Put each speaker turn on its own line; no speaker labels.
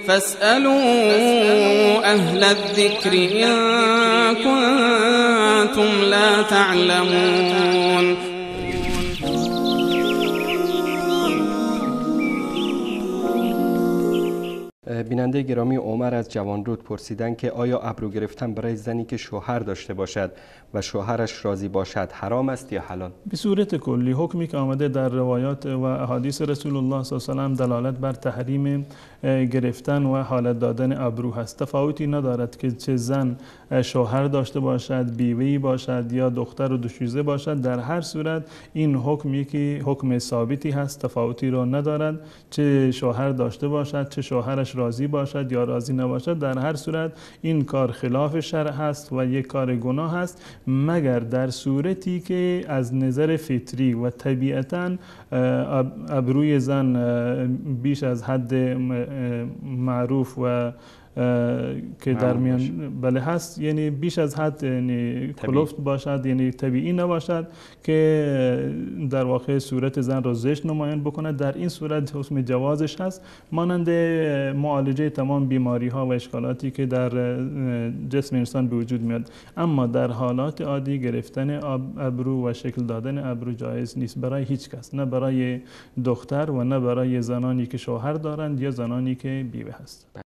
فاسألوا أهل الذكر إن كنتم لا تعلمون.
بیننده گرامی عمر از جوانرود پرسیدن که آیا ابرو گرفتن برای زنی که شوهر داشته باشد و شوهرش راضی باشد حرام است یا حلال؟
به صورت کلی حکمی که آمده در روایات و احادیث رسول الله صلی الله علیه و سلم دلالت بر تحریم گرفتن و حالت دادن ابرو هست. تفاوتی ندارد که چه زن شوهر داشته باشد، بیوه‌ای باشد یا دختر و دوشیزه باشد، در هر صورت این حکم یکی حکم ثابتی هست، تفاوتی را ندارد چه شوهر داشته باشد، چه شوهرش راضی باشد یا راضی نباشد. در هر صورت این کار خلاف شرع هست و یک کار گناه هست، مگر در صورتی که از نظر فطری و طبیعتاً ابروی زن بیش از حد معروف و که در میان بله هست، یعنی بیش از حد یعنی کلفت باشد، یعنی طبیعی نباشد که در واقع صورت زن را زشت نمایان بکند، در این صورت حکم جوازش هست، مانند معالجه تمام بیماری ها و اشکالاتی که در جسم انسان به وجود میاد. اما در حالات عادی گرفتن ابرو و شکل دادن ابرو جایز نیست برای هیچ کس، نه برای دختر و نه برای زنانی که شوهر دارند یا زنانی که بیوه هستند.